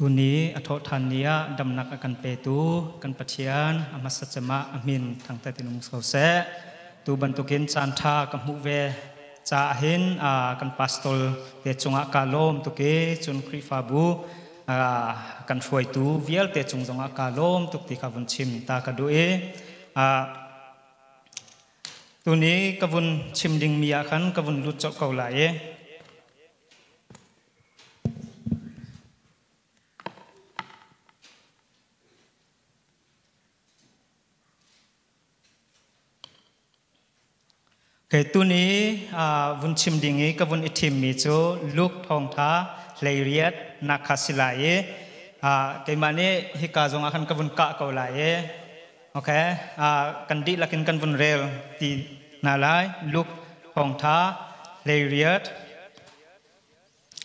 Tuni a thawhṭhan ni ah damnak a kan petu kan Pathian a hmasa cem ah a min thangṭhat in um ko seh. Tu bantukin caan ṭha ka hmuh ve caah hin kan pastor te cungah kaa lawm tuk i cun Khrihfabu kan hruaitu vialte cung zongah kaa lawm tuk ti kha vun chim ta ka duh i tuni ka vun chim dingmi ah khan ka vun lut colh ko lai i Okay, tuni vun chim ding i ka vun i thimmi cu Luke thawngtha hleiriat nak kha si lai i keimah nih hika zongah khan ka vun kah ko lai i okay, kan dihlak in kan vun rel ti hna lai. Luke thawngtha hleiriat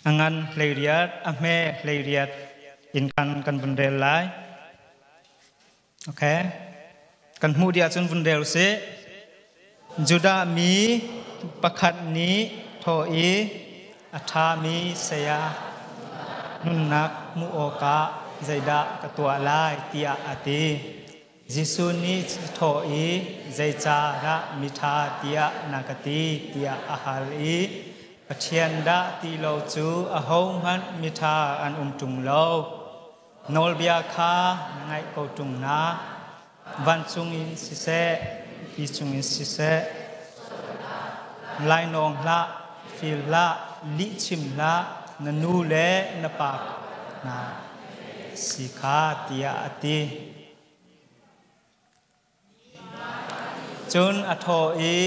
a ngan hleiriat a hme hleiriat in khan kan vun rel lai. Okay. Kan hmuh dih ahcun vun rel usih. Judah mi pakhat nih thaw i a ṭhami saya nunnak hmuh awkah zeidah ka tuah lai tiah a ti. Jesuh nih thaw i zeicahdah miṭha tiah na ka ti tiah a hal i Pathian dah ti lo cu ahohmanh miṭha an um ṭung lo. Nawlbia kha na ngaih ko ṭung na. Vancung in siseh, ti chungin siseh, lainawng hlah, fil hlah, lihchim hlah, na nu le na pa hna si kha tiah a ti. Cun a thawh i,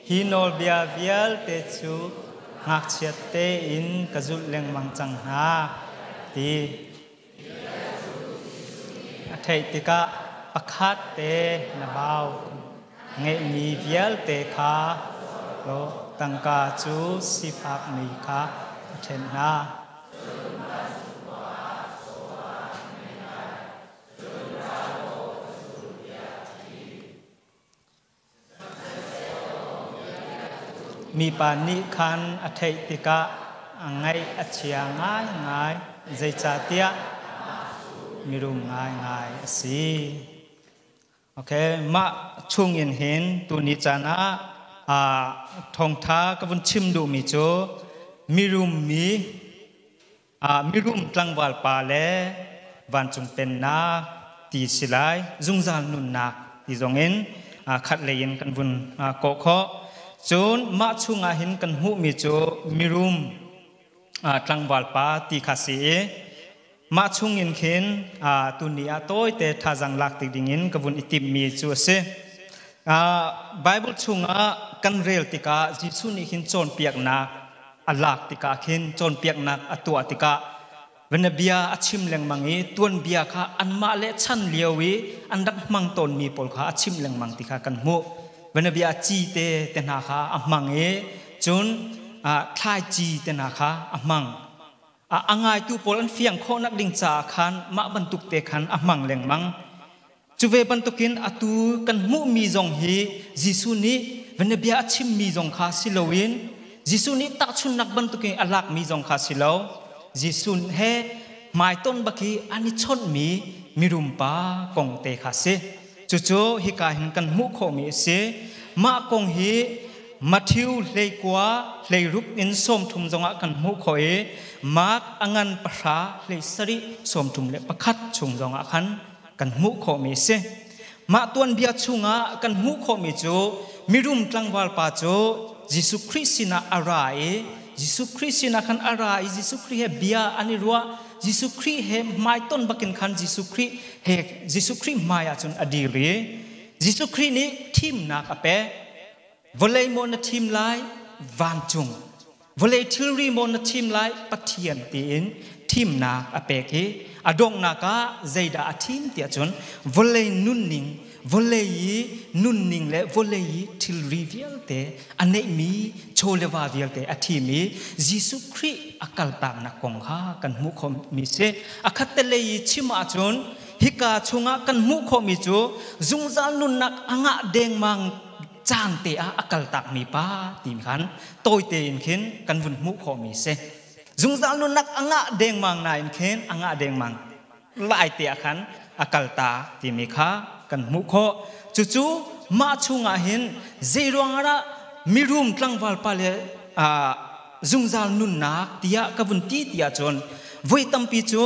Hi nawlbia vialte cu ngakchiat tein ka zulh lengmang cang hna, ti. A theih tikah pakhat te na bau. Ngeihmi vialte kha law tangka cu sifakmi kha a ṭhen hna. Mipa nih khan a theih tikah a ngaih a chia ngaingai, zeicahtiah mirum ngaingai a si. Okay, mah chungin hin tuni caan ah thawngtha ka vun chim duhmi cu mirum mi mirum tlangval pa le vancung pennak ti si lai zungzal nunnak ti zongin khat lei in kan vun kawh khawh. Cun mah chungah hin kan hmuhmi cu mirum tlangval pa ti kha si i mah chungin khin tuni ah tawite thazang lak ti dingin ka vun i timhmi cu a si. Bible chungah kan rel tikah Jesuh nih hin cawnpiaknak a lak tikah khin cawnpiaknak a tuah tikah vanabia a chim lengmang i tuanbia kha anmah le chan lio i an rak hmang tawnmi pawl kha a chim lengmang ti kha kan hmuh. Vanabia ci te te hna kha a hmang i cun thlaici te hna kha a hmang. A ngaitu pawl an fiang khawhnak ding caah khan mah bantuk te khan a hmang lengmang. Cu ve bantukin atu kan hmuhmi zong hi Jesuh nih vanabia a chimmi zong kha si loin Jesuh nih tahchunhnak bantukin a lakmi zong kha si lo. Jesuh he hmaiton bak i an i chawnhmi mirum pa kong te kha si. Cucu hika hin kan hmuh khawhmi a si. Mah kong hi Matthew hleikua hleiruk in 30 zongah kan hmuh khawh i Mark a ngan 10 hlei sarih 31 chung zongah khan kan hmuh khawhmi a si. Mah tuanbia chungah kan hmuh khawhmi cu mirum tlangval pa cu Jesuh Khrih sinah a ra i Jesuh Khrih sinah khan a ra i Jesuh Khrih he bia an i ruah. Jesuh Khrih he hmaiton bakin khan Jesuh Khrih he Jesuh Khrih hmai ah cun a dir i Jesuh Khrih nih thimnak a pek. Vawlei maw na thim lai vancung vawlei thilri maw na thim lai Pathian tiin thimnak a pek i a donghnak ah zeidah a thim tiah cun vawlei nunning vawlei i nunning le vawlei i thilri vialte a neihmi chaw le va vialte a thim i Jesuh Khrih a kaltaknak kong kha kan hmuh khawhmi si. A khattelei i chim ahcun hika chungah kan hmuh khawhmi cu zungzal nunnak a ngah dengmang caan te ah a kaltakmi pa ti khan tawite in khin kan vun hmuh khawhmi si. Zungzal nunnak a ngah dengmang nain khin a ngah dengmang lai te ah khan a kalta timi kha kan hmuh khawh. Cucu mah chungah hin zei ruangah dah mirum tlangval pa le zungzal nunnak tiah ka vun ti ti ahcun, voi tampi cu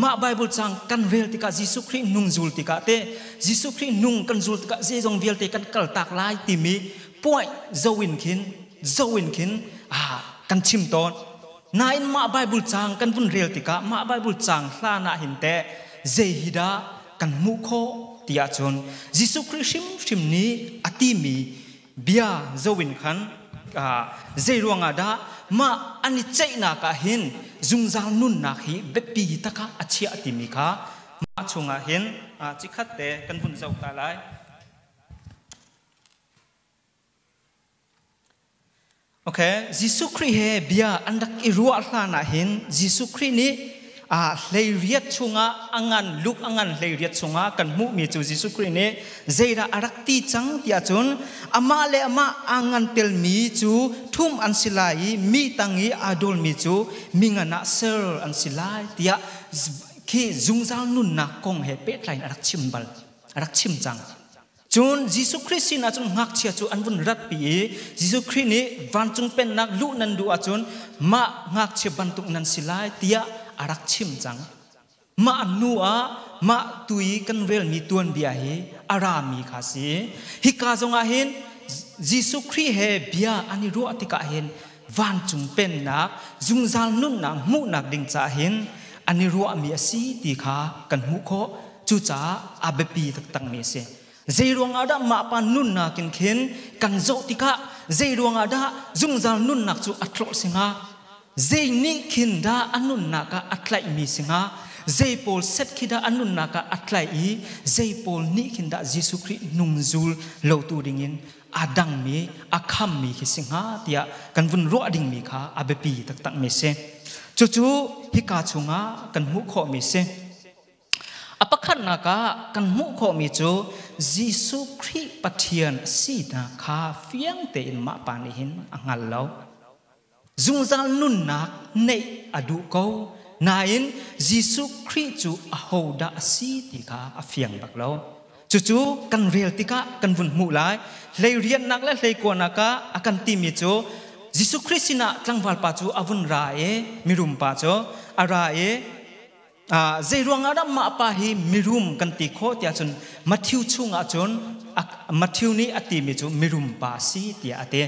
mah Bible cang kan rel tikah, Jesuh Khrih nung zul tikah te, Jesuh Khrih nung kan zul tikah zeizong vialte kan kaltak lai timi point zo in khin kan chim tawn. Nain mah Bible cang kan vun rel tikah, mah Bible cang hlan ah hin teh zei hi dah kan hmuh khawh ti ahcun, Jesuh Khrih hrimhrim nih a timi bia zo in khan zei ruangah dah mah an i ceihnak ah hin zungzal nunnak hi biapi taka a chiah timi kha mah chungah hin cikhat te kan vun zoh ta lai. Okay, Jesuh Khrih he bia an rak i ruah hlan ah hin Jesuh Khrih nih a 18 chungah a ngan, Luke a ngan 18 chungah kan hmuhmi cu, Jesuh Khrih nih zeidah a rak ti cang ti ahcun, amah le amah aa ngan telmi cu thum an si lai i mi tang i aa dawlmi cu mi ngan ah ser an si lai tiah khi zungzal nunnak kong he pehtlai in a rak chim bal, a rak chim cang. Cun Jesuh Khrih sinah cun ngakchia cu an vun ratpi i Jesuh Khrih nih vancung pennak luh nan duh ahcun mah ngakchia bantuk nan si lai tiah a rak chim cang. Mah hnu ah mah tui kan relmi tuanbia hi a rami kha si. Hika zongah hin Jesuh Khrih he bia an i ruah tikah hin vancung pennak zungzal nunnak hmuhnak ding caah hin an i ruahmi a si ti kha kan hmuh khawh. Cucaah a biapi taktakmi a si. Zei ruangah dah mah pa nunnak in khin kan zoh tikah zei ruangah dah zungzal nunnak cu a tlawh si hnga? Zei nih khin dah a nunnak ah a tlaihmi si hnga? Zei pawl set khi dah a nunnak ah a tlaih i zei pawl nih khin dah Jesuh Khrih nung zul lotu dingin a dangmi, a khammi khi si hnga tiah kan vun ruah dingmi kha a biapi taktakmi si. Cucu hika chungah kan hmuh khawhmi si. A pakhatnak ah kan hmuh khawhmi cu Jesuh Khrih Pathian a sinak kha fiang tein mah pa nih hin a hngal lo. Zungzal nunnak neih a duh ko nain Jesuh Khrih cu ahodah a si ti kha a fiang bak lo. Cucu kan rel tikah kan vun hmuh lai. 18nak le 19nak ah a kan timi cu Jesuh Khrih sinah tlangval pa cu a vun ra i, mirum pa cu a ra i, zei ruangah dah mah pa hi mirum kan ti khawh tiah cun, Matthew chungah cun Matthew nih a timi cu mirum pa si tiah a ti.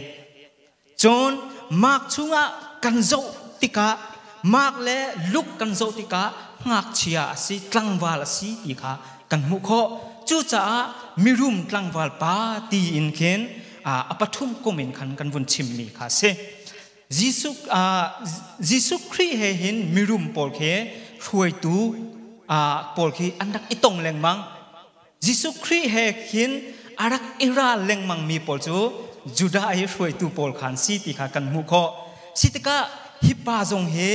Cun Mark chungah kan zoh tikah, Mark le Luke kan zoh tikah ngakchia a si, tlangval a si ti kha kan hmuh khawh. Cucaah mirum tlangval pa ti in khin a pathum kum in khan kan vun chimmi kha a si. Jesuh Khrih he hin mirum pawl khi, hruaitu pawl khi an rak i tong lengmang. Jesuh Khrih he khin a rak i ral lengmang mi pawl cu Judah i hruaitu pawl khan si ti kha kan hmuh khawh. Si tikah hi pa zong hi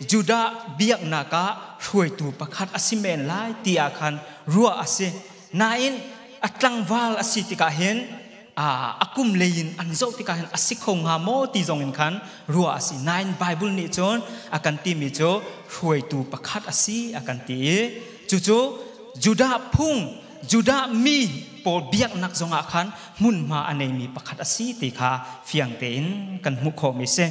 Judah biaknak ah hruaitu pakhat a si men lai ti ah khan ruah a si. Nain a tlangval a si tikah hin, a kum lei in an zoh tikah hin a si kho hnga maw ti zong in khan ruah a si. Nain Bible nih cun a kan timi cu hruaitu pakhat a si a kan ti i cucu Judah phung, Judah mi pawl biaknak zongah khan hmunhma a neimi pakhat a si ti kha fiang tein kan hmuh khawhmi si.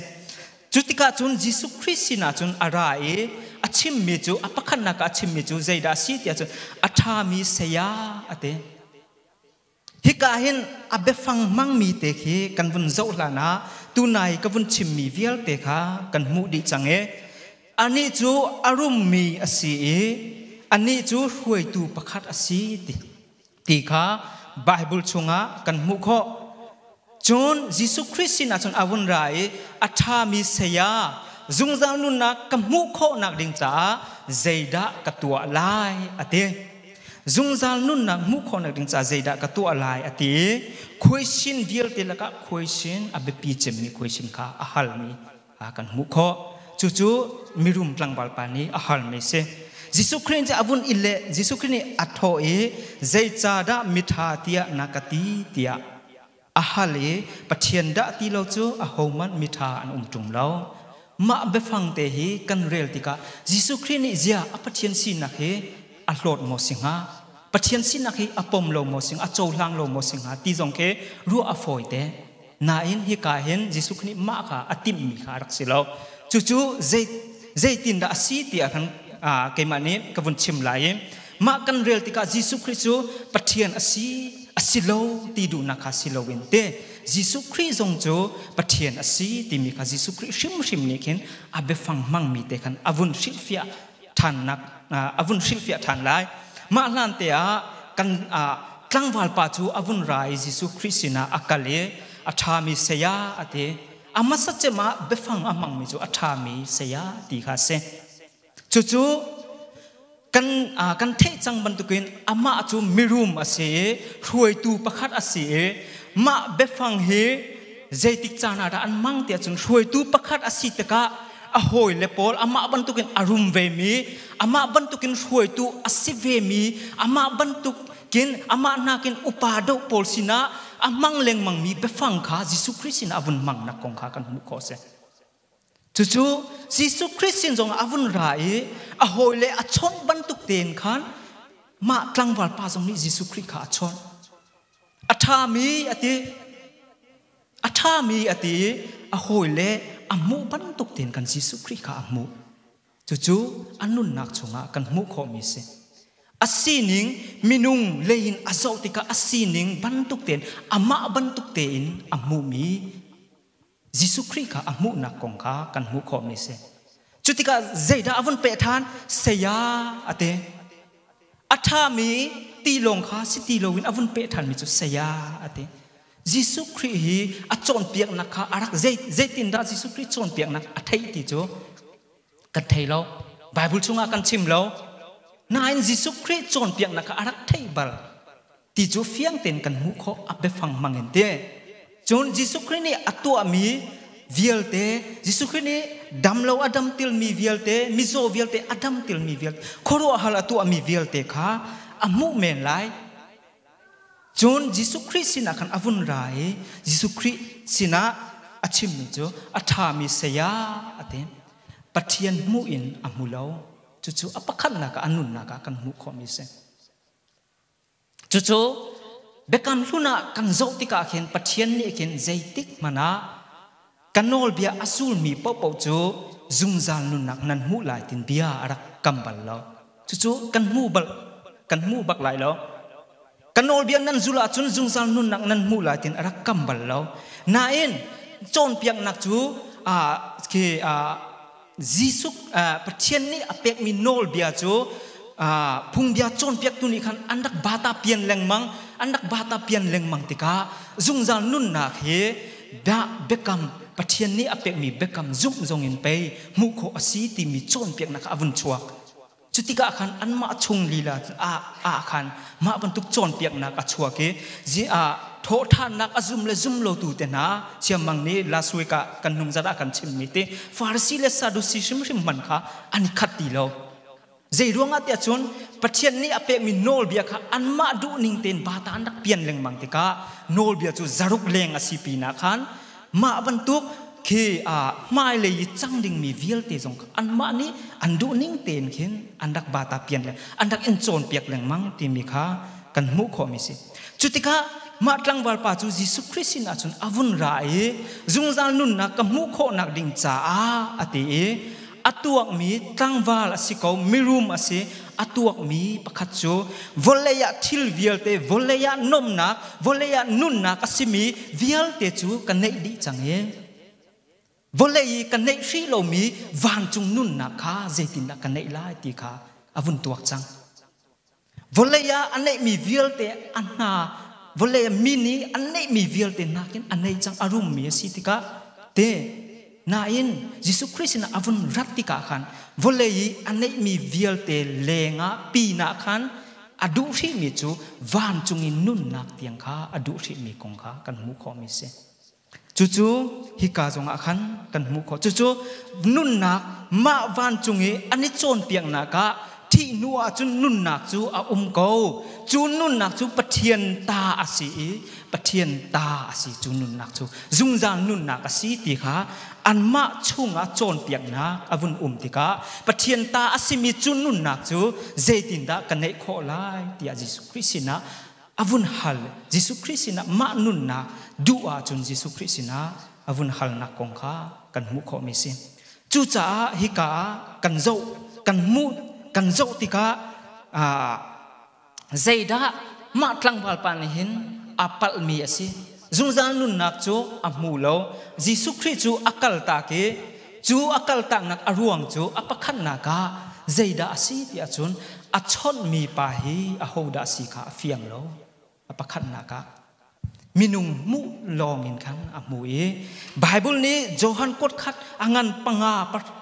Cu tikah cun Jesuh Khrih sinah cun a ra i a chimmi cu, a pakhatnak ah a chimmi cu zeidah a si tiah cun, "A ṭhami saya," a ti. Hika hin a biafang hmangmi te khi kan vun zoh hlan ah tunai ka vun chimmi vialte kha kan hmuh dih cang i anih cu a rummi a si i anih cu hruaitu pakhat a si ti kha Bible chungah kan hmuh khawh. Cun Jesuh Khrih sinah cun a vun ra i, "A ṭhami saya, zungzal nunnak ka hmuh khawhnak ding caah zeidah ka tuah lai?" a ti. Zungzal nunnak hmuh khawhnak ding caah zeidah ka tuah lai a ti. Question vialte lakah question a biapi cemmi question kha a halmi kan hmuh khawh. Cucu mirum tlangval pa nih a halmi si. Jesuh Khrih cu a vun i leh. Jesuh Khrih nih a thawh i, "Zeicahdah miṭha tiah na ka ti?" tiah a hal i, "Pathian dah ti lo cu ahohmanh miṭha an um ṭung lo." Mah biafang te hi kan rel tikah Jesuh Khrih nih zia a Pathian sinak hi a hlawt maw si hnga? Pathian sinak hi a pom lo maw si hnga? A cohlang lo maw si hnga? Ti zong khi ruah a fawi te. Nain hika hin Jesuh Khrih nih mah kha a timhmi kha a rak si lo. Cucu zei zeitindah a si ti ah khan keimah nih ka vun chim lai i mah kan rel tikah Jesuh Khrih cu Pathian a si a si lo ti duhnak kha si loin te Jesuh Khrih zong cu Pathian a si timi kha Jesuh Khrih hrimhrim nih khin a biafang hmangmi te khan a vun hrilhfiah ṭhannak a vun hrilhfiah ṭhan lai. Mah hlan te ah kan tlangval pa cu a vun ra i Jesuh Khrih sinah a kal i a ṭhami saya a ti. A hmasa cem ah biafang a hmangmi cu a ṭhami saya ti kha a si. Cucu kan kan theih cang bantukin amah cu mirum a si i hruaitu pakhat a si i mah biafang hi zeitik caan ah dah an hmang tiah cun hruaitu pakhat a si tikah a hawile pawl amah bantukin a rum vemi amah bantukin hruaitu a si vemi amah bantukin amah nakin upa deuh pawl sinah a hmang lengmangmi biafang kha Jesuh Khrih sinah a vun hmangnak kong kha kan hmuh khawh a si. Cucu Jesuh Khrih sin zongah a vun ra i a hawile a chawnh bantuk tein khan mah tlangval pa zong nih Jesuh Khrih kha a chawnh. A ṭhami a ti. A ṭhami a ti i a hawile a hmuh bantuk tein kan Jesuh Khrih kha a hmuh. Cucu a nunnak chungah kan hmuh khawhmi a si. A sining minung lei in a zoh tikah a sining bantuk tein amah bantuk tein a hmuhmi Jesuh Khrih kha a hmuhnak kong kha kan hmuh khawhmi a si. Cu tikah zeidah a vun peh ṭhan? Saya a ti. A ṭhami tilawng kha si ti loin a vun peh ṭhanmi cu saya a ti. Jesuh Khrih hi a cawnpiaknak kha a rak zeitindah Jesuh Khrih cawnpiaknak a theih ti cu kan thei lo. Bible chungah kan chim lo. Nain Jesuh Khrih cawnpiaknak kha a rak theih bal ti cu fiang tein kan hmuh khawh a biafang hmang in ti. Cun Jesuh Khrih nih a tuahmi vialte, Jesuh Khrih nih damlo a dam tilmi vialte, mizaw vialte a dam tilmi vialte, khuaruahhar a tuahmi vialte kha a hmuh men lai. Cun Jesuh Khrih sinah khan a vun ra i Jesuh Khrih sinah a chimmi cu a ṭhami saya a ti. Pathian hmuh in a hmu lo. Cucu a pakhatnak ah a nunnak ah kan hmuh khawhmi a si. Cucu Biakam Hlun ah kan zoh tikah khin Pathian nih khin zeitik hmanh ah ka nawlbia a zulmi paohpaoh cu zungzal nunnak nan hmuh lai tin bia a rak kam bal lo. Cucu kan hmu bal kan hmu bak lai lo. Ka nawlbia nan zul ahcun zungzal nunnak nan hmuh lai tin a rak kam bal lo. Nain cawnpiaknak cu khi Jesuh Pathian nih a pekmi nawlbia cu phungbia cawnpiaktu nih khan an rak bata pian lengmang an rak bata pian lengmang tikah zungzal nunnak hi dah biakam Pathian nih a pekmi biakam zumh zong in pei hmuh khawh a si timi cawnpiaknak kha a vun chuak. Cu tikah khan anmah chung lila ah khan mah bantuk cawnpiaknak a chuak i thawhṭhannak a zum le zum lotu te hna chiammang nih last week ah kan hnung zarh ah kan chimmi te Farasi le Sadusi hrimhrim hman kha an i khat ti lo. Zei ruangah tiah cun Pathian nih a pekmi nawlbia kha anmah duhning tein bata an rak pian lengmang tikah nawlbia cu zaruk leng a si pinah khan mah bantuk khi hmailei i cang dingmi vialte zong anmah nih an duhning tein khin an rak bata pian le an rak in cawnpiak lengmang timi kha kan hmuh khawhmi si. Cu tikah mah tlangval pa cu Jesuh Khrih sinah cun a vun ra i zungzal nunnak ka hmuh khawhnak ding caah a ti i a tuakmi tlangval a si ko mirum a si a tuakmi pakhat cu vawlei ah thil vialte vawlei ah nomnak vawlei ah nunnak a simi vialte cu ka neih dih cang i vawlei i ka neih hrih lomi vancung nunnak kha zeitindah ka neih lai ti kha a vun tuak cang. Vawlei ah a neihmi vialte a hna vawlei ah mi nih an neihmi vialte nakin a nei cang a rummi a si tikah te nain Jesuh Khrih sinah a vun rat tikah khan vawlei i a neihmi vialte lengah pinah khan a duh hrihmi cu vancung i nunnak tiang kha a duh hrihmi kong kha kan hmuh khawhmi a si. Cucu hika zongah khan kan hmuh khawh. Cucu nunnak mah vancung i an i cawnpiaknak ah thih hnu ahcun nunnak cu a um ko. Cu nunnak cu Pathian ta a si i Pathian ta a si cu nunnak cu zungzal nunnak a si ti kha Anmah chungah cawnpiaknak a vun um tikah Pathian ta a simi cu nunnak cu zeitindah ka neih khawh lai tiah Jesuh Khrih sinah a vun hal. Jesuh Khrih sinah mah nunnak duh ahcun Jesuh Khrih sinah a vun halnak kong kha kan hmuh khawhmi si. Cucaah hika ah kan zoh kan hmuh kan zoh tikah zeidah mah tlangval pa nih hin aa palhmi a si? Zungzal nunnak cu a hmu lo. Jesuh Khrih cu a kaltak i cu a kaltaknak a ruang cu a pakhatnak ah zeidah a si ti ahcun a chawnhmi pa hi ahodah a si kha a fiang lo. A pakhatnak ah minung hmuh lawng in khan a hmu i Bible nih Johan kuat khat a ngan panga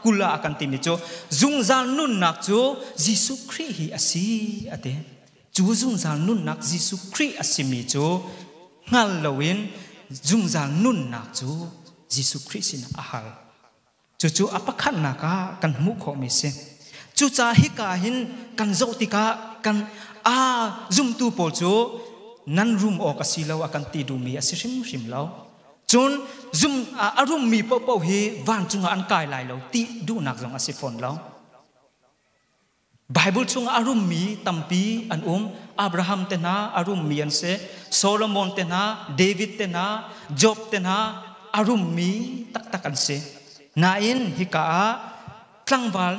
kul ah a kan timi cu zungzal nunnak cu Jesuh Khrih hi a si a ti. Cu zungzal nunnak Jesuh Khrih a simi cu hngal loin zungzal nunnak cu Jesuh Khrih sinah a hal. Cucu a pakhatnak ah kan hmuh khawhmi si. Cucaah hika hin kan zoh tikah kan a zumtu pawl cu nan rum awk a si lo a kan ti duhmi a si hrimhrim lo. Cun zum a rummi paohpaoh hi vancung ah an kai lai lo ti duhnak zong a si fawn lo. Bible chungah a rummi tampi an um. Abraham te hna a rummi an si. Solomon te hna, David te hna, Job te hna a rummi taktak an si. Nain hika ah tlangval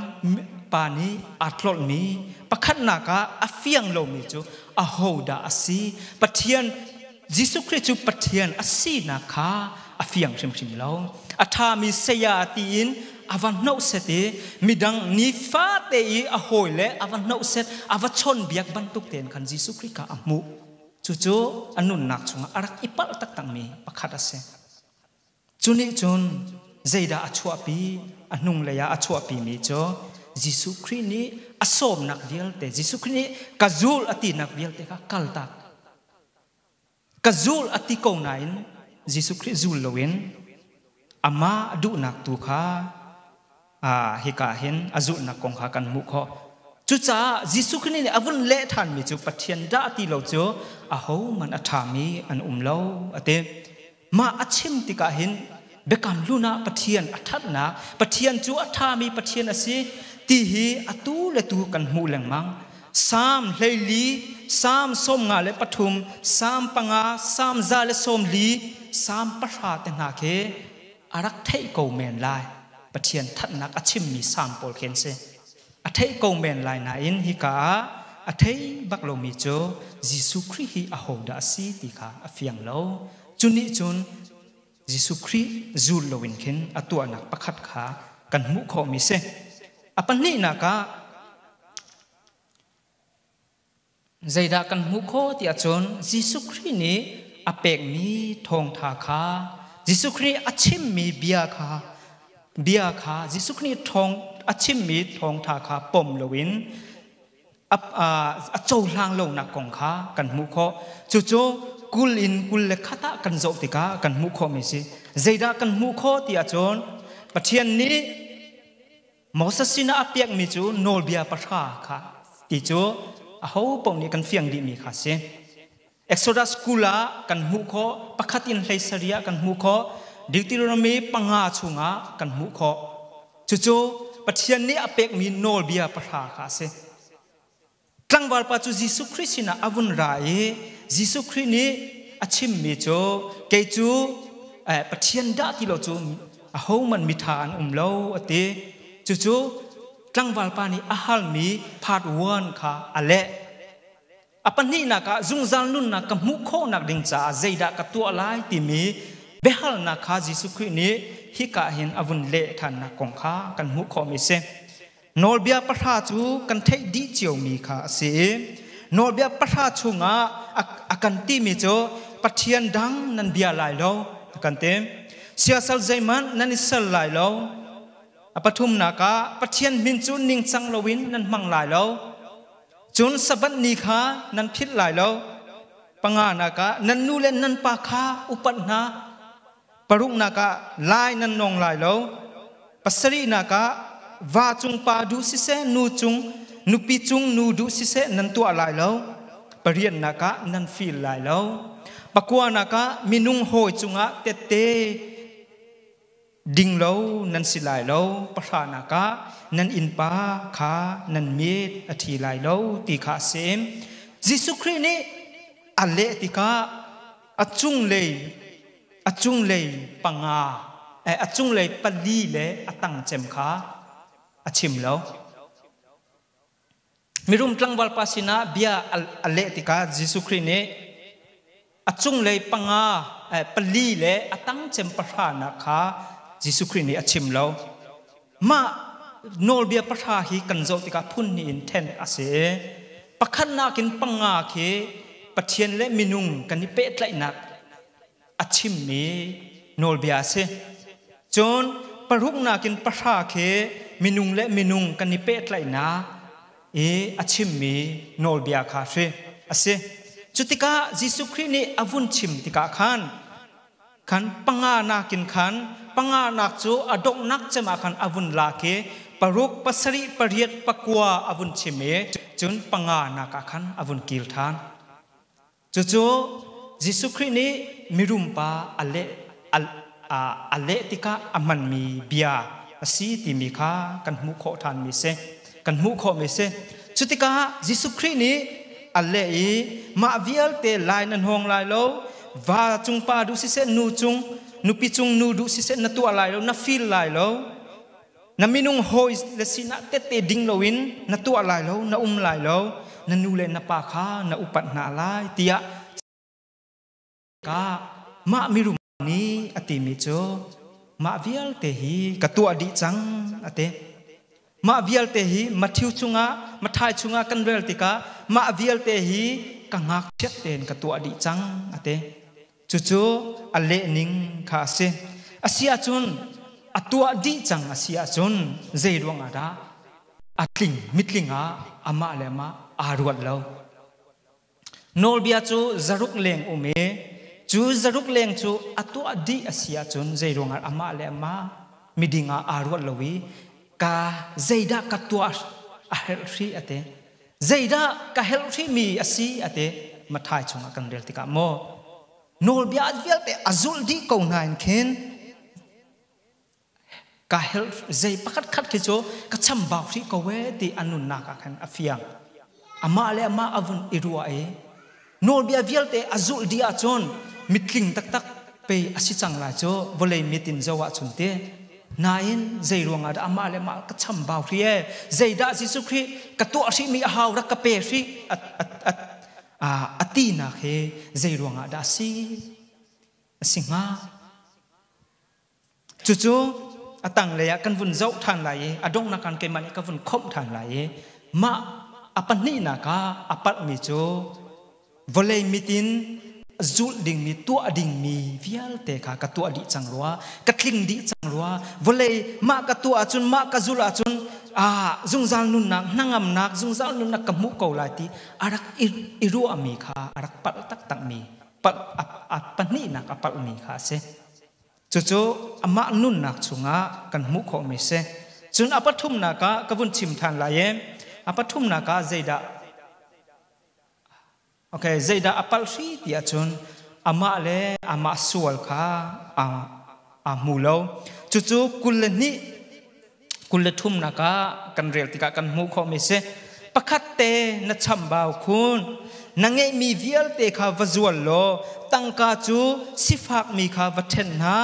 pa nih aa tlolhmi pakhatnak ah a fiang lomi cu ahodah a si? Pathian Jesuh Khrih cu Pathian a sinak kha a fiang hrimhrim lo. A ṭhami saya tiin a va hnohset i midang nifate i a hawile a va hnohset, a va chawnbiak bantuk tein khan Jesuh Khrih kha a hmuh. Cucu a nunnak chungah a rak i palh taktakmi pakhat a si. Cu nih cun zeidah a chuahpi? A hnunglei ah a chuahpimi cu Jesuh Khrih nih a sawmnak vialte, Jesuh Khrih nih ka zul a tinak vialte kha kaltak. Ka zul a ti ko nain Jesuh Khrih zul loin amah duhnak tu kha hika hin a zulhnak kong kha kan hmuh khawh. Cucaah Jesuh Khrih nih a vun leh ṭhanmi cu Pathian dah ti lo cu ahohmanh a ṭhami an um lo a ti. Mah a chim tikah hin biakam hlun ah Pathian a ṭhatnak, Pathian cu a ṭhami Pathian a si ti hi atu le tu kan hmuh lengmang. Salm 14, Salm 53, Salm 5, Salm 140, Salm 10 te hna khi a rak theih ko men lai. Pathian thatnak a chimmi salm pawl khi an si. A theih ko men lai nain hika ah a thei bak lomi cu Jesuh Khrih hi ahodah a si ti kha a fiang lo. Cu nih cun Jesuh Khrih zul loin khin a tuahnak pakhat kha kan hmuh khawhmi si. A pahnihnak ah Zeidah kan hmuh khawh ti ahcun Jesuh Khrih nih a pekmi thawngtha kha Jesuh Khrih a chimmi bia kha bia kha Jesuh Khrih thawng a chimmi thawngtha kha pom loin a, a, a cohlang lonak kong kha kan hmuh khawh. Cucu 20 in 21 ah kan zoh tikah kan hmuh khawhmi si. Zeidah kan hmuh khawh ti ahcun Pathian nih Moses sinah a piakmi cu nawlbia pahra kha ti cu aho paoh nih kan fiang dihmi kha si. Exodus 20 ah kan hmuh khawh, pakhat in hlei sarih ah kan hmuh khawh, Deuteronomy 5 chungah kan hmuh khawh. Cucu Pathian nih a pekmi nawlbia pahra kha a si. Tlangval pa cu Jesuh Khrih sinah a vun ra i Jesuh Khrih nih a chimmi cu kei cu Pathian dah ti lo cu ahohmanh mitha an um lo a ti. Cucu tlangval pa nih a halmi part one kha a leh. A pahnihnak ah zungzal nunnak ka hmuh khawhnak ding caah zeidah ka tuah lai timi biahalnak kha Jesuh Khrih nih hika hin a vun leh ṭhannak kong kha kan hmuh khawhmi a si. Nawlbia pahra cu kan theih dih ciomi kha a si i nawlbia pahra chungah a kan timi cu Pathian dang nan bia lai lo a kan ti. Siasal zeihmanh nan i sal lai lo. A pathumnak ah Pathian min cu ningcang loin nan hmang lai lo. Cun Sabbath ni kha nan philh lai lo. Panganak ah nan nu le nan pa kha upat hna. Paruknak ah lai nan nawng lai lo. Pasarihnak ah va cung pa duh siseh nu cung nupi cung nu duh siseh nan tuah lai lo. Pariatnak ah nan fil lai lo. Pakuanak ah minung hawi cungah tette Ding lo nan si lai lo. Pahranak ah nan innpa kha nan mit a ṭhi lai lo ti kha a si. Jesuh Khrih nih a leh tikah a cunglei a cunglei panga a cunglei pali le a tang cem kha a chim lo. Mirum tlangval pa sinah bia a leh tikah Jesuh Khrih nih a cunglei panga pali le a tang cem pahranak kha Jesuh Khrih nih a chim lo. Mah nawlbia pahra hi kan zoh tikah phun hnih in then a si. Pakhatnak in panga khi Pathian le minung kan i pehtlaihnak a chimmi nawlbia a si. Cun paruknak in pahra khi minung le minung kan i pehtlaihnak i a chimmi nawlbia kha hri a si. Cutikah Jesuh Khrih nih a vun chim tikah khan khan panga nakin khan panga nak cu a donghnak cem ah khan a vun lak i paruk pasarih pariat pakua a vun chim i cun panga nak ah khan a vun kil ṭhan. Cucu Jesuh Khrih nih mirum pa a leh a leh tikah a hmanmi bia a si timi kha kan hmuh khawh ṭhanmi si. Kan hmuh khawhmi si. Cutikah Jesuh Khrih nih a leh i mah vialte lai nan hawng lai lo, va cung pa duh siseh nu cung nupi cung nu duh siseh na tuah lai lo, na feel lai lo, na minung hawi le sinah tette ding loin na tuah lai lo, na um lai lo, na nu le na pa kha na upat hna lai tiah ka mah mirum nih a timi cu mah vialte hi ka tuah dih cang a ti. Mah vialte hi Matthew chungah Matthai chungah kan rel tikah mah vialte hi ka ngakchiat tein ka tuah dih cang a ti. Cucu a lehning kha a si. A si ahcun a tuah dih cang a si ahcun zei ruangah dah a tling mitling ah amah le amah aa ruat lo. Nawlbia cu zaruk leng um i cu zaruk leng cu a tuah dih a si ahcun zei ruangah amah le amah miding ah aa ruat lo i ka zeidah ka tuah a herh hrih a ti. Zeidah ka helh hrihmi a si a ti. Matthai chungah kan rel tikah maw nawlbia vialte a zulh dih ko hna in khin ka helh zei pakhat khat khi cu ka chambau hrih ko e ti a nunnak ah khan a fiang. Amah le amah a vun i ruah i nawlbia vialte a zulh dih ahcun mitling taktak pei a si cang lai cu vawlei mit in zoh ahcun ti. Nain zei ruangah dah amah le amah ka chambau hrih e zeidah Jesuh Khrih ka tuah hrihmi a hau rak ka pe hrih a tinak hi zei ruangah dah a si a si hnga? Cucu a tanglei ah kan vun zoh ṭhan lai i a donghnak kan keimah nih ka vun khomh ṭhan lai i mah a pahnihnak ah a palhmi cu vawlei mit in zulh dingmi tuah dingmi vialte kha ka tuah dih cang rua, ka tling dih cang rua, vawlei mah ka tuah ahcun mah ka zulh ahcun zungzal nunnak hnangamnak zungzal nunnak ka hmuh ko lai ti a rak i ruahmi kha a rak palh taktakmi palh a pahnihnak a palhmi kha a si. Cucu amah nunnak chungah kan hmuh khawhmi si. Cun a pathumnak ah ka vun chim ṭhan lai i a pathumnak ah zeidah okay zeidah a palh hri ti ahcun amah le amah sual kha aa hmu lo. Cucu 22 23nak ah kan rel tikah kan hmuh khawhmi si. Pakhat te na chambau khun, na ngeihmi vialte kha va zual law tangka cu sifakmi kha va ṭhen hna,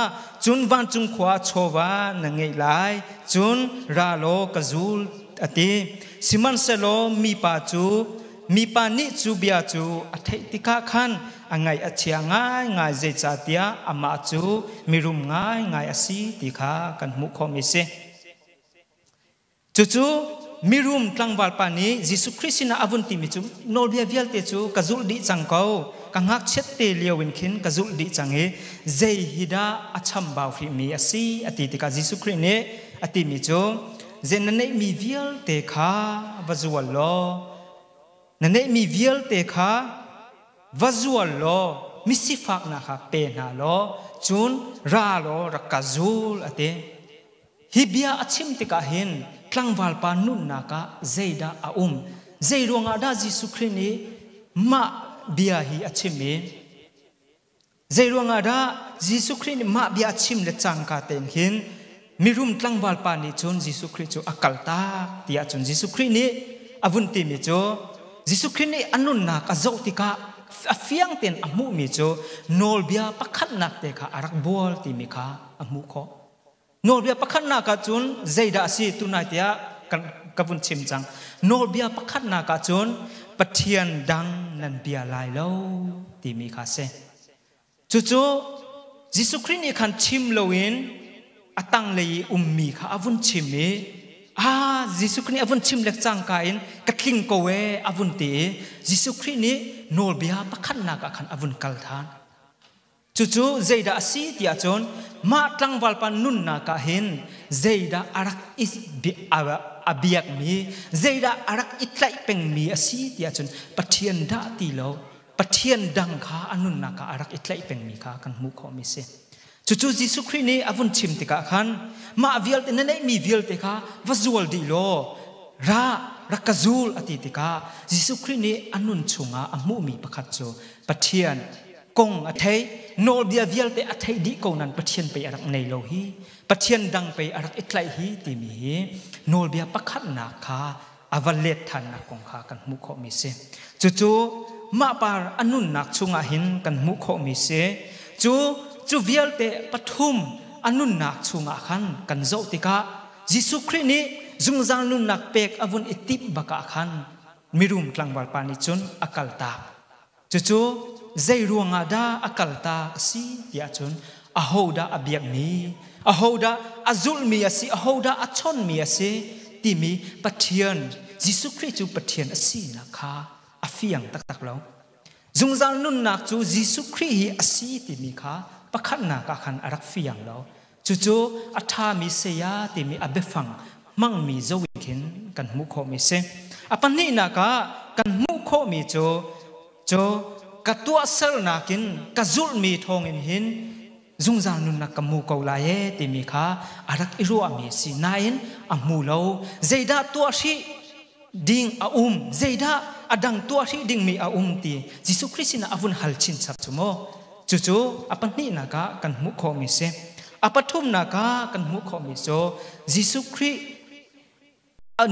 cun vancung khua chawva na ngeih lai, cun ra law ka zul a ti. Sihmanhsehlaw mipa cu mipa nih cu bia cu a theih tikah khan a ngaih a chia ngaingai, zeicahtiah amah cu mirum ngaingai a si ti kha kan hmuh khawhmi si. Cucu mirum tlangval pa nih Jesuh Khrih sinah a vun timi cu nawlbia vialte cu ka zulh dih cang ko, ka ngakchiat te lio in khin ka zulh dih cang i zei hi dah a chambau hrihmi a si a ti tikah Jesuh Khrih nih a timi cu zei na neihmi vialte kha va zual law na neihmi vialte kha va zual law misifaknak kha pe hna law cun ra law rak ka zul a ti. Hi bia a chim tikah hin tlangval pa nunnak ah zeidah a um? Zei ruangah dah Jesuh Khrih nih mah bia hi a chim i zei ruangah dah Jesuh Khrih nih mah bia a chim le cangka tein hin Mirum tlangval pa nih cun Jesuh Khrih cu a kaltak tiah cun Jesuh Khrih nih a vun timi cu Jesuh Khrih nih a nunnak a zoh tikah a fiang tein a hmuhmi cu nawlbia pakhatnak te kha a rak bual timi kha a hmuh khawh. Nawlbia pakhatnak ah cun zeidah a si tunai tiah ka vun chim cang. Nawlbia pakhatnak ah cun Pathian dang nan bia lai lo timi kha a si. Cucu Jesuh Khrih nih khan chim loin a tanglei i ummi kha a vun chim i ah Jesuh Khrih nih a vun chim le cangka in ka tling ko ee a vun ti i Jesuh Khrih nih nawlbia pakhatnak ah khan a vun kal than. Cucu zeidah a si tiah cun mah tlangval pa nunnak ah hin zeidah a rak i a biakmi zeidah a rak i tlaih pengmi a si tiah cun Pathian dah ti lo Pathian dang kha a nunnak ah a rak i tlaih pengmi kha kan hmuh khawhmi si. Cucu Jesuh Khrih nih a vun chim tikah khan mah vialte na neihmi vialte kha va zual dih law ra rak ka zul a ti tikah Jesuh Khrih nih a nun chungah a hmuhmi pakhat cu Pathian kong a thei nawlbia vialte a theih dih ko nan Pathian pei a rak nei lo hi Pathian dang pei a rak i tlaih hi timi hi nawlbia pakhatnak kha a va let thannak kong kha kan hmuh khawhmi si. Cucu mah par a nunnak chungah hin kan hmuh khawhmi si. Cu cu vialte pathum a nunnak chungah khan kan zoh tikah Jesuh Khrih nih zungzal nunnak pek a vun i timh bak ah khan mirum tlangval pa nih cun a kaltak. Cucu zei ruangah dah a kaltak a si tiah cun ahodah a biakmi, ahodah a zulhmi a si, ahodah a chonmi a si timi Pathian, Jesuh Khrih cu Pathian a sinak kha a fiang taktak lo. Zungzal nunnak cu Jesuh Khrih hi a si timi kha pakhatnak ah khan a rak fiang lo. Cucu a ṭhami saya timi a biafang hmangmi zo in khin kan hmuh khawhmi si. A pahnihnak ah kan hmuh khawhmi cu cu ka tuahsernak in ka zulhmi thawngin hin zungzal nunnak ka hmu ko lai ee timi kha a rak i ruahmi si nain a hmu lo. Zeidah tuah hrih ding a um, zeidah a dang tuah hrih dingmi a um ti Jesuh Khrih sinah a vun hal chinchap cu mu. Cucu a pahnihnak ah kan hmuh khawhmi si. A pathumnak ah kan hmuh khawhmi cu Jesuh Khrih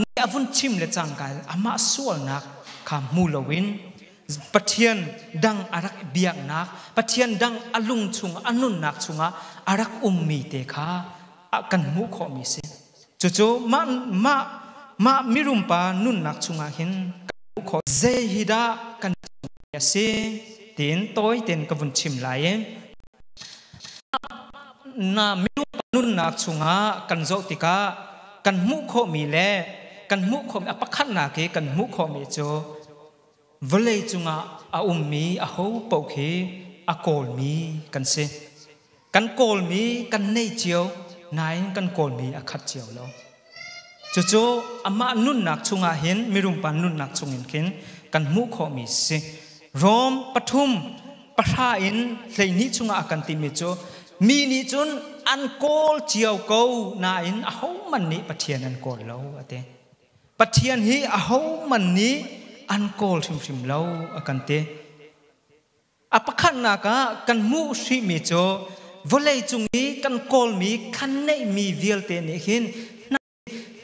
nih a vun chim le cangka amah sualnak kha hmu loin Pathian dang a rak biaknak, Pathian dang a lung chung, a nunnak chungah a rak ummi te kha kan hmuh khawhmi si. Cucu mah mah mah mirumpa nunnak chungah hin kan hmuh khawh. Zei hi dah kan a si tiin tawi tein ka vun chim lai i na mirumpa nunnak chungah kan zoh tikah kan hmuh khawhmi le kan hmuh khawhmi a pakhatnak i kan hmuh khawhmi cu vawlei cungah a ummi aho paoh khi a kawlmi kan si. Kan kawlmi kan nei cio nain kan kawlmi a khat cio lo. Cucu amah nunnak chungah hin mirumpa nunnak chungin khin kan hmuh khawhmi si. Rom 3 pahra in 12 chungah a kan timi cu mi nih cun an kawl cio ko nain ahohmanh nih Pathian an kawl lo a ti. Pathian hi ahohmanh nih an kawl hrimhrim lo a kan ti. A pakhatnak ah kan hmuh hrihmi cu vawlei cung i kan kawlmi kan neihmi vialte nih hin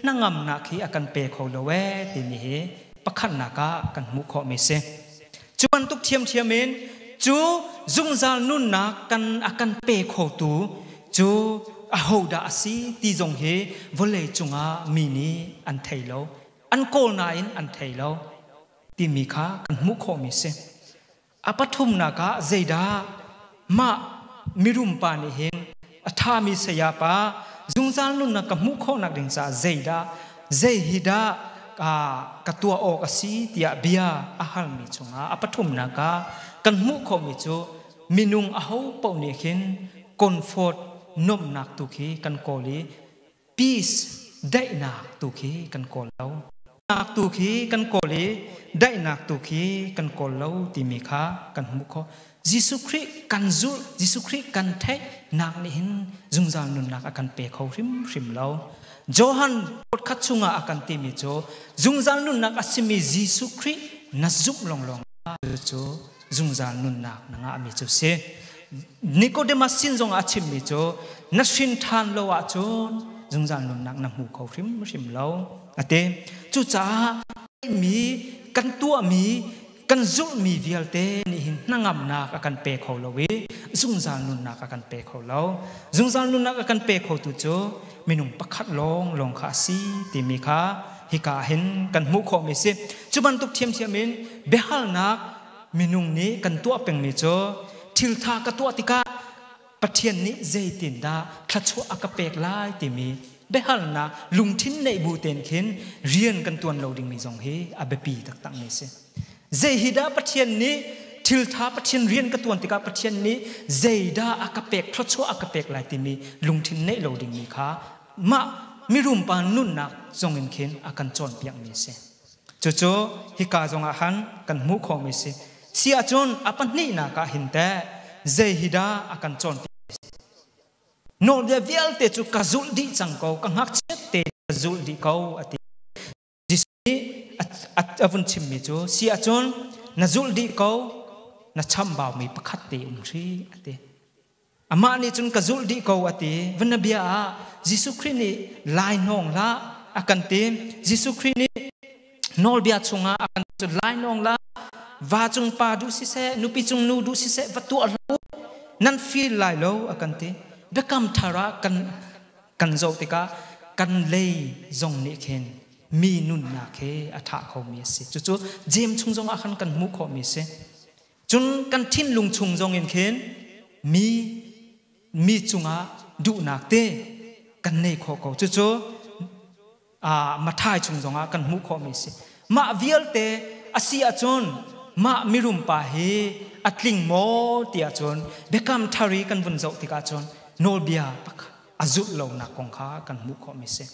hnangamnak hi a kan pe kho lo ee timi hi pakhatnak ah kan hmuh khawhmi si. Cu bantuk ṭhiamṭhiam in cu zungzal nunnak kan a kan pe khotu cu ahodah a si ti zong hi vawlei cungah mi nih an thei lo. An kawl nain an thei lo timi kha kan hmuh khawhmi si. A pathumnak ah zeidah mah mirum pa nih hin a ṭhami sayapa zungzal nunnak ka hmuh khawhnak ding caah zeidah zei hi dah ka tuah awk a si tiah bia a halmi chungah a pathumnak ah kan hmuh khawhmi cu minung aho paoh nih khin comfort nuamhnak tu khi kan kawl i peace daihnak tu khi kan kawl lo nak tu khi kan kawl i daihnak tu khi kan kawl lo timi kha kan hmuh khawh. Jesuh Khrih kan zulh, Jesuh Khrih kan theih nak nih hin zungzal nunnak a kan pe kho hrimhrim lo. Johan khat chungah a kan timi cu zungzal nunnak a simi Jesuh Khrih na zumh lawnglawng cu zungzal nunnak na ngahmi cu si. Nicodemus sin zong ah a chimmi cu na hrin ṭhan lo ahcun zungzal nunnak na hmu kho hrimhrim lo a ti. Cucaah mi kan tuahmi kan zulhmi vialte nih hin hnangamnak a kan pe kho lo i zungzal nunnak a kan pe kho lo. Zungzal nunnak a kan pe khotu cu minung pakhat lawnglawng kha a si timi kha hika hin kan hmuh khawhmi si. Cu bantuk ṭhiamṭhiam in biahalnak minung nih kan tuah pengmi cu thiltha ka tuah tikah Pathian nih zeitindah thluachuah a ka pek lai timi biahalnak lungthin neih bu tein khin rian kan tuan lo dingmi zong hi a biapi taktakmi a si. Zei hi dah Pathian nih thiltha Pathian rian ka tuan tikah Pathian nih zeidah a ka pek thluachuah a ka pek lai timi lungthin neih lo dingmi kha mah mirum pa nunnak zong in khin a kan cawnpiakmi a si. Cucu hika zongah han kan hmuh khawhmi si. Si ahcun a pahnihnak ah hin teh zei hi dah a kan cawnpiak? Nawlbia vialte cu ka zulh dih cang ko, ka ngakchiat te ka zulh dih ko a ti. Jesuh nih a vun chimmi cu si ahcun na zulh dih ko, na chambaumi pakhat te um hri a ti. Amah nih cun ka zulh dih ko a ti. Vanabia ah Jesuh Khrih nih lai hnawng hlah a kan ti. Jesuh Khrih nih nawlbia chungah a kan cu lai nawng lah va cung pa duh siseh nupi cung nu duh siseh va tuah hlah u nan feel lai lo a kan ti. Biakam thar ah kan kan zoh tikah kan lei zong nih khin mi nunnak he a ṭha khomi a si. Cucu Jeim chung zongah khan kan hmuh khawhmi a si. Cun kan thinlung chung zong in khin mi mi cungah duhnak te kan nei khawh ko. Cucu Mathai chung zongah kan hmuh khawhmi a si. Mah vialte a si ahcun mah mirum pa hi a tling maw ti ahcun biakam thar i kan vun zoh tikah cun nawlbia a zulh lonak kong kha kan hmuh khawhmi a si.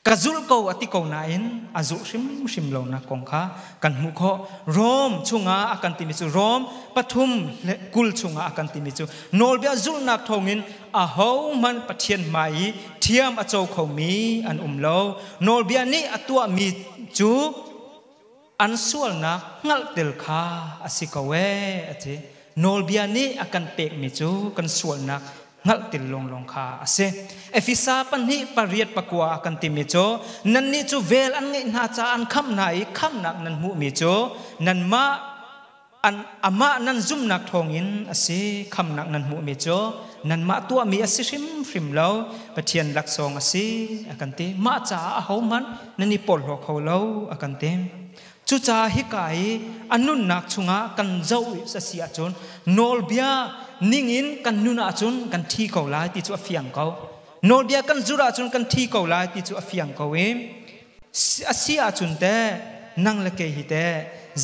Ka zulh ko a ti ko nain a zulh hrimhrim lonak kong kha kan hmuh khawh. Rom chungah a kan timi cu Rom 3:20 chungah a kan timi cu nawlbia zulhnak thawngin ahohmanh Pathian hmai i thiam a co khomi an um lo. Nawlbia nih a tuahmi cu an sualnak hngalhtel kha a si ko ee a ti. Nawlbia nih a kan pekmi cu kan sualnak hngalhtel lawnglawng kha a si. Efesa 2:8-9 a kan timi cu nannih cu vel an ngeih hna caah an khamh hna i khamhnak nan hmuhmi cu nanmah an amah nan zumhnak thawngin a si. Khamhnak nan hmuhmi cu nanmah tuahmi a si hrimhrim lo, Pathian laksawng a si a kan ti. Mah caah ahohmanh nan i porhlaw kho lo a kan ti. Cucaah hika i a nunnak chungah kan zoh a si ahcun nawlbia ningin kan nun ahcun kan thi ko lai ti cu a fiang ko. Nawlbia kan zulh ahcun kan thi ko lai ti cu a fiang ko i a si ahcun teh nang le kei hi teh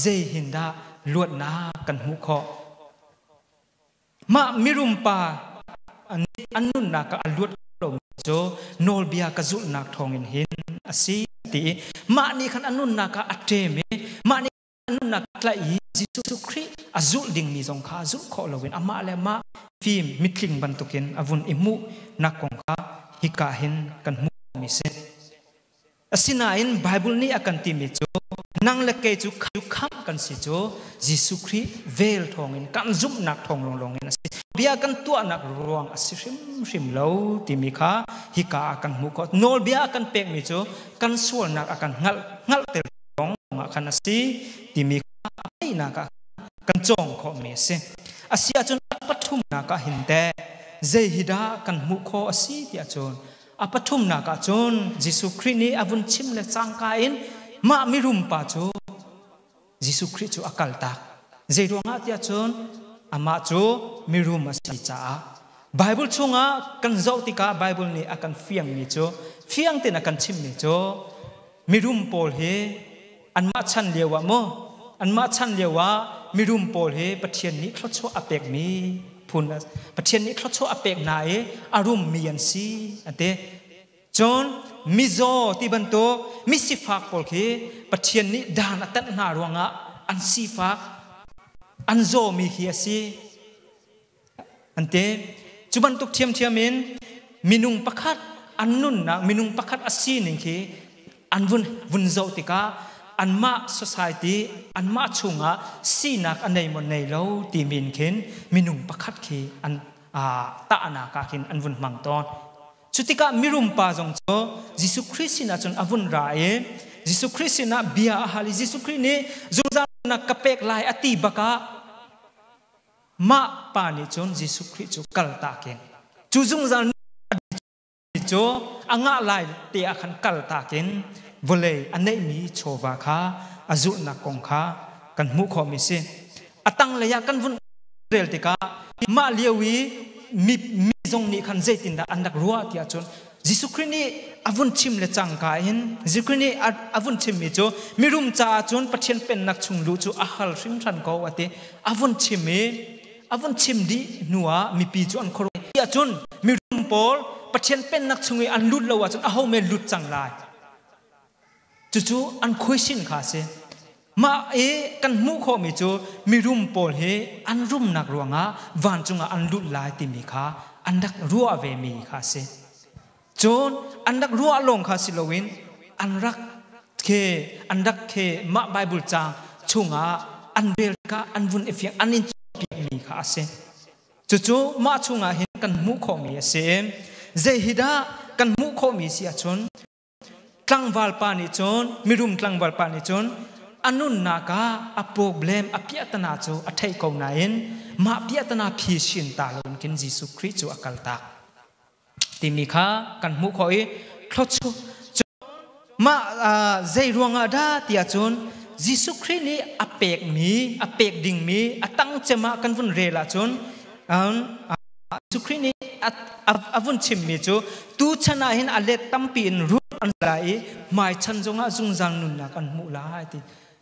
zei hin dah luatnak kan hmuh khawh? Mah mirum pa an nunnak ah a luat lomi cu nawlbia ka zulhnak thawngin hin a si ti i mah nih khan a nunnak ah a ṭem i mah nih a nunnak a tlaih i Jesuh Khrih a zulh dingmi zong kha a zulh khawh loin amah le amah fim mitling bantukin a vun i hmuhnak kong kha hika hin kan hmuhmi si. Asinain Baibal nih a kan timi cu nang le kei cu khamh kan si cu Jesuh Khrih vel thawngin kan zumhnak thawng lawnglawng in a si. Bia kan tuahnak ruang a si hrimhrim lo timi kha hika ah kan hmuh khawh. Nawlbia a kan pekmi cu kan sualnak a kan hngalh hngalhter lawng ah khan a si timi kha a ah kan cawng khawhmi a si. A si ahcun a pathumnak ah hin teh zei hi dah kan hmuh khawh a si tiah cun A pathumnak ah cun Jesuh Khrih nih a vun chim le cangka in mah mirum pa cu Jesuh Khrih cu a kaltak. Zei ruangah tiah cun amah cu mirum a si caah. Bible chungah kan zoh tikah Bible nih a kan fiangmi cu fiang tein a kan chimmi cu mirum pawl hi anmah chan lio ah maw anmah chan lio ah mirum pawl hi Pathian nih thluachuah a pekmi phun Pathian nih thluachuah a pek hna i a rummi an si an ti. Cun mizaw ti bantuk misifak pawl khi Pathian nih dan a tanh hna ruangah an sifak an zawmi khi a si an ti. Cu bantuk ṭhiamṭhiam in minung pakhat an nunnak minung pakhat a sining khi an vun vun zoh tikah Anmah society, anmah chungah sinak a nei maw nei lo timi in khin minung pakhat khi an tahnak ah khin an vun hmang tawn. Cutikah mirum pa zong cu Jesuh Khrih sinah cun a vun ra i Jesuh Khrih sinah bia a hal i Jesuh Khrih nih zungzal nak ka pek lai a ti bakah mah pa nih cun Jesuh Khrih cu kaltak in cu zungzal cu a ngah lai te ah khan kaltak in vawlei a neihmi chawva kha a zulhnak kong kha kan hmuh khawhmi si. A tanglei ah kan vun rel tikah mah lio i mi, mi zong nih khan zeitindah an rak ruah tiah cun Jesuh Khrih nih a vun chim le cangka in Jesuh Khrih nih a vun chimmi cu mirum caah cun Pathian pennak chung luh cu a hal hringhran ko a ti. A vun chim i a vun chim dih hnuah mipi cu an khuaruah tiah cun mirum pawl Pathian pennak chung i an lut lo ahcun aho men lut cang lai. Cucu an khuaisin kha a si. Mah i kan hmuh khawhmi cu mirum pawl hi an rumnak ruangah vancung ah an lut lai timi kha an rak ruah vemi kha a si. Cun an rak ruah lawng kha si loin an rak khe an rak khe mah Bible caang chungah an rel kha an vun i fiang an in piakmi kha a si. Cucu mah chungah hin kan hmuh khawhmi a si. Zei hi dah kan hmuh khawhmi si ahcun Tlangval pa nih cun mirum tlangval pa nih cun a nunnak ah a problem a piahtana cu a theih ko nain mah piahtana phisin ta loin khin Jesuh Khrih cu a kaltak timi kha kan hmuh khawh i thluachuah mah zei ruangah dah tiah cun Jesuh Khrih nih a pekmi a pek dingmi a tang cem ah kan vun rel ahcun Jesuh Khrih nih a vun chimmi cu tuchan ah hin a let tampi in rut an lai i hmaichan zongah zungzal nunnak an hmuh lai ti.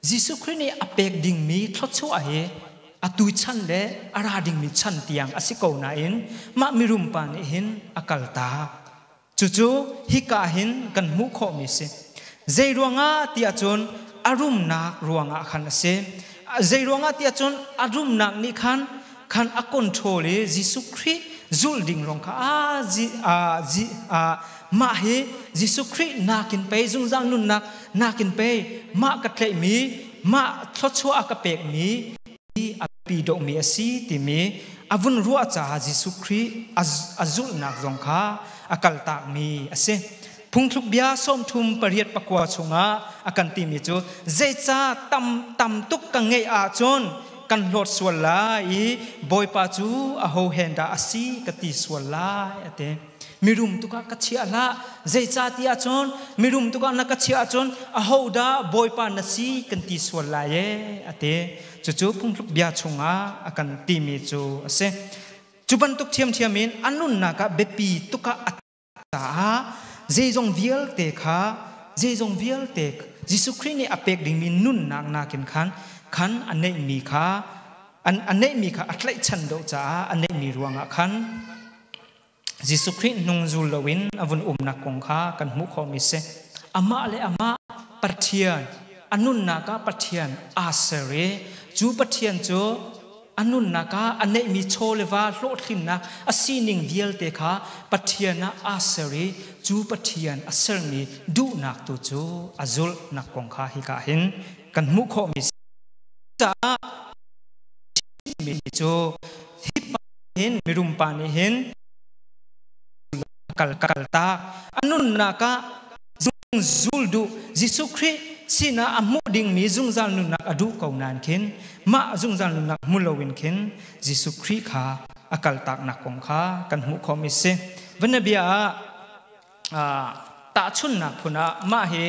Jesuh Khrih nih a pek dingmi thluachuah hi atu chan le a ra dingmi chan tiang a si ko nain mah mirum pa nih hin a kaltak. Cucu hika hin kan hmuh khawhmi si. Zei ruangah tiah cun a rumnak ruangah khan a si. Zei ruangah tiah cun a rumnak nih khan khan a control i Jesuh Khrih zulh ding rong kha a zi a zi a mah hi Jesuh Khrih nakin pei zungzal nunnak nakin pei mah ka tlaihmi mah thluachuah a ka pekmi a pi dawhmi a si timi a vun ruah caah Jesuh Khrih a zulhnak zong kha a kaltakmi a si. Phungthluk bia 38 pakua chungah a kan timi cu zeicah tam tam tuk ka ngeih ahcun kan hlawt sual lai i Bawipa cu aho hen dah a si ka ti sual lai a ti. Mirum tukah ka chia hlah. Zeicahtiah cun mirum tukah na ka chiah ahcun ahodah Bawipa na si kan ti sual lai e a ti. Cucu phungtluk bia chungah a kan timi cu a si. Cu bantuk ṭhiamṭhiam in a nunnak ah biapi tuk ah a caah zeizong vialte kha zeizong vialte Jesuh Khrih nih a pek dingmi nunnak nakin khan khan a neihmi kha an a neihmi kha a tlaihchan deuh caah a neihmi ruangah khan Jesuh Khrih hnung zul loin a vun umnak kong kha kan hmuh khawhmi si. Amah le amah Pathian, a nunnak ah Pathian aa ser i cu Pathian cu a nunnak ah a neihmi chaw le va hlawhtlinnak a sining vialte kha Pathian ah aa ser i cu Pathian a sermi duhnak tu cu a zulhnak kong kha hika hin kan hmuh khawhmi si. Caah mi cu hi pa hin mirum pa nih hin kal kal tak a nunnak ah zungzul duh Jesuh Khrih sinah a hmuh dingmi zungzal nunnak a duh ko nain khin mah zungzal nunnak hmu loin khin Jesuh Khrih kha a kaltaknak kong kha kan hmuh khawhmi si. Vanabia ah tahchunnak phun ah mah hi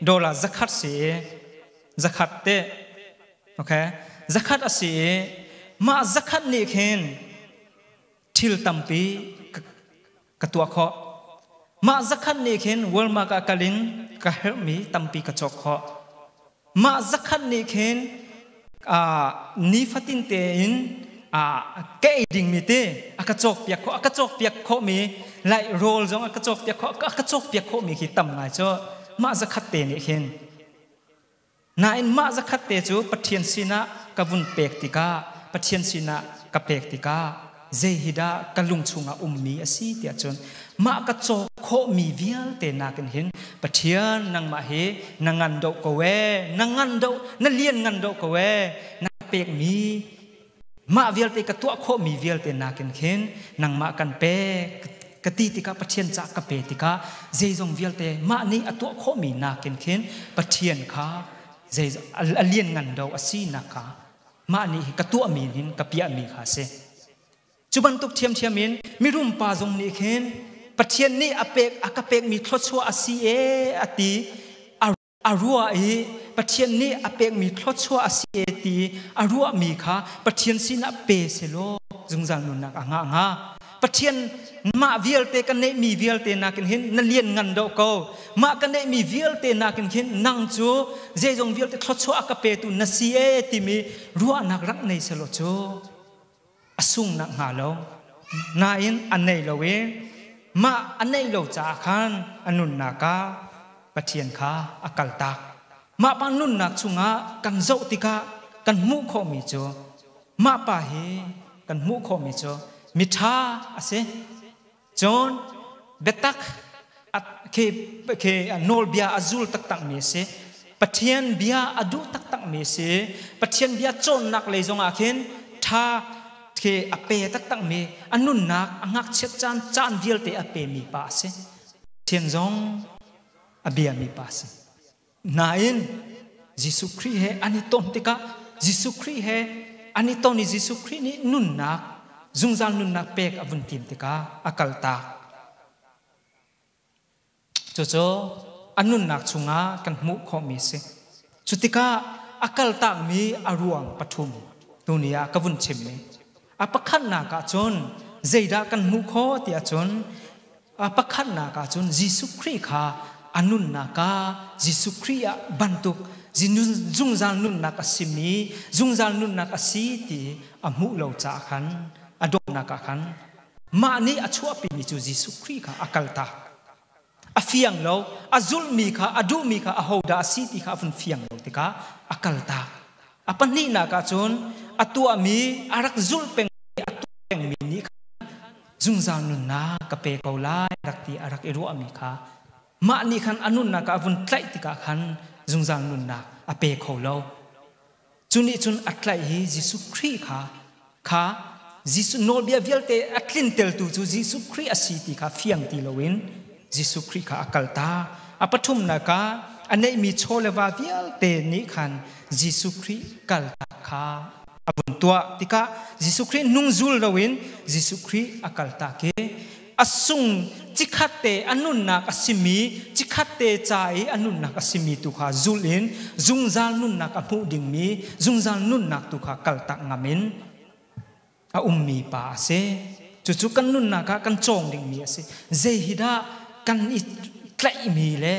dollar zakhat si i zakhat te okay zakhat a si i mah zakhat nih khin thil tampi ka tuah khawh mah zakhat nih khin Walmart ah kal in ka herhmi tampi ka cawk khawh mah zakhat nih khin nifatin tein ka ei dingmi te a ka cawk piak khawh a ka cawk piak khawhmi lai rawl zong a ka cawk piak khawh a ka cawk piak khawhmi khi tam ngai cu mah zakhat te nih khin Nain mah zakhat te cu Pathian sinah ka vun pek tikah Pathian sinah ka pek tikah Zei hi dah ka lung chungah ummi a si tiah cun, mah ka cawk khawhmi vialte nakin hin Pathian, nangmah hi na ngan deuh ko ee, na ngan deuh, na lian ngan deuh ko ee, na pekmi mah vialte, ka tuah khawhmi vialte nakin khin nangmah kan pek ka ti tikah, Pathian ca ka pe tikah, zeizong vialte mah nih a tuah khawhmi nakin khin Pathian kha zei a lian ngan do a si nak kha mah nih ka tuahmi hin ka piahmi kha a si. Cu bantuk ṭhiamṭhiam in mirum pa zong nih khin Pathian nih a pek a ka pekmi thluachuah a si ee a ti a ruah i, Pathian nih a pekmi thluachuah a si e ti a ruahmi kha Pathian sinah pe selaw zungzal nunnak a ngah hnga. Pathian, mah vialte ka neihmi vialte nakin hin na lian ngan deuh ko, mah ka neihmi vialte nakin hin nang cu zeizong vialte thluachuah a ka petu na si e timi ruahnak rak nei selaw cu a sungnak hnga lo. Nain a nei lo i mah a neih lo caah khan a nunnak ah Pathian kha a kaltak. Mah pa nunnak chungah kan zoh tikah kan hmuh khawhmi cu, mah pa hi kan hmuh khawhmi cu miṭha a si. Cun biatak khi nawlbia a zul taktakmi a si. Pathian bia a duh taktakmi a si. Pathian bia cawnnak lei zongah khin ṭha khi a pe taktakmi, a nunnak a ngakchiat caan caan vialte a pemi pa a si. Pathian zong a biami pa a si. Nain Jesuh Khrih he an i ton tikah, Jesuh Khrih he an i ton i Jesuh Khrih nih nunnak, zungzal nunnak pek a vun tim tikah a kaltak. Cucu a nunnak chungah kan hmuh khawhmi a si. Cu tikah a kaltakmi a ruang pathum tuni ah ka vun chimmi. A pakhatnak ah cun zeidah kan hmuh khawh ti ahcun, a pakhatnak ah cun Jesuh Khrih kha a nunnak ah Jesuh Khrih ah bantuk zungzal nunnak a simi, zungzal nunnak a si ti a hmuh lo caah khan a dawtnak ah khan mah nih a chuahpimi cu Jesuh Khrih kha a kaltak. A fiang lo, a zulhmi kha, a duhmi kha ahodah a si ti kha a vun fiang lo tikah a kaltak. A pahnihnak ah cun a tuahmi, a rak zulh peng, a tuah pengmi nih khan zungzal nunnak ka pe ko lai rak ti a rak i ruahmi kha mah nih khan a nunnak ah a vun tlaih tikah khan zungzal nunnak a pe kho lo. Cu nih cun a tlaih hi Jesuh Khrih kha Jesuh nawlbia vialte a tlinteltu cu Jesuh Khrih a si ti kha fiang ti loin Jesuh Khrih kha a kalta. A pathumnak ah a neihmi chaw le va vialte nih khan Jesuh Khrih kaltak kha a vun tuah tikah Jesuh Khrih hnung zul loin Jesuh Khrih a kaltak i a sung cikhat te a nunnak a simi, cikhat te ca i a nunnak a simi tu kha zul in zungzal nunnak a hmuh dingmi zungzal nunnak tu kha kaltak ngam in a ummi pa a si. Cucu kan nunnak ah kan cawng dingmi a si. Zei hi dah kan i tlaihmi le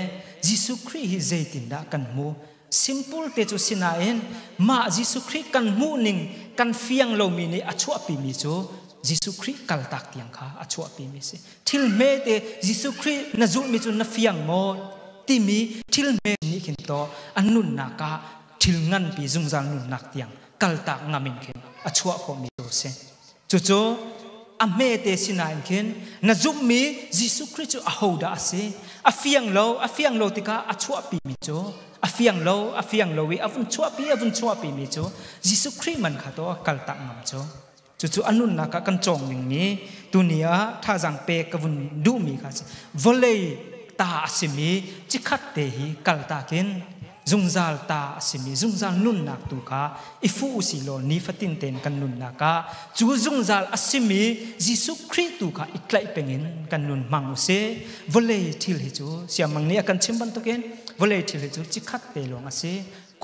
Jesuh Khrih hi zeitindah kan hmu? Simple te cu sinain mah Jesuh Khrih kan hmuh ning kan fiang lomi nih a chuahpimi cu Jesuh Khrih kaltak tiang kha a chuahpimi si. Thil hme te, Jesuh Khrih na zulhmi cu na fiang maw timi thil hme nih khin to an nunnak ah thil nganpi, zungzal nunnak tiang kaltak ngam in khin a chuah khawhmi cu a si. Cucu a hmete sinain khin na zumhmi Jesuh Khrih cu ahodah a si? A fiang lo, a fiang lo tikah a chuahpimi cu a fiang lo, a fiang lo i a vun chuahpimi cu Jesuh Khrih man kha to a kaltak ngam cu. Cucu a nunnak ah kan cawng dingmi, tuni ah thazaang pek ka vun duhmi kha si. Vawlei ta a simi cikhat te hi kaltak in zungzal ta a simi zungzal nunnak tu kha i fuh usih law, nifatin tein kan nunnak ah cu zungzal a simi Jesuh Khrih tu kha i tlaih pengin kan nun hmang usih. Vawlei thil hi cu siamang nih a kan chim bantukin vawlei thil hi cu cikhat te lawng a si.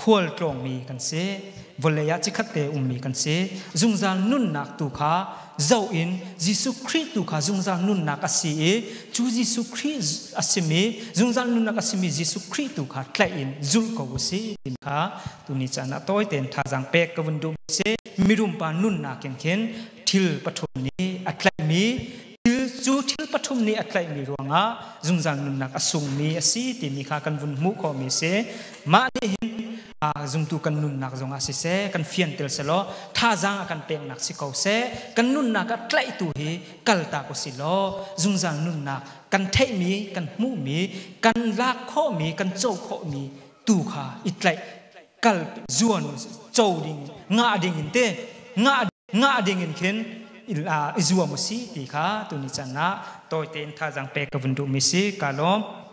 Khual tlawngmi kan si, vawlei ah cikhat te ummi kan si. Zungzal nunnak tu kha zoh in Jesuh Khrih tu kha zungzal nunnak a si i cu Jesuh Khrih a simi, zungzal nunnak a simi Jesuh Khrih tu kha tlaih in zul ko u si ti kha tuni caan ah tawi tein thazaang pek ka vun duh si. Mirum pa nunnak in khin thil pathum nih a tlaihmi thil cu, thil pathum nih a tlaihmi ruangah zungzal nunnak a sungmi a si timi kha kan vun hmuh khawhmi si. Mah nih hin Zumtu kan nunnak zongah siseh, kan fiantel selaw, thazaang a kan peknak si ko seh. Kan nunnak ah tlaihtu hi kaltak u si law, zungzal nunnak kan theihmi, kan hmuhmi, kan lak khawhmi, kan co khawhmi tu kha i tlaih kal zuan co ding, ngah ding in te ngah ngah ding in khin i zuam u si ti kha tuni chan ah tawi tein thazaang pek ka vun duhmi si. Ka lawm.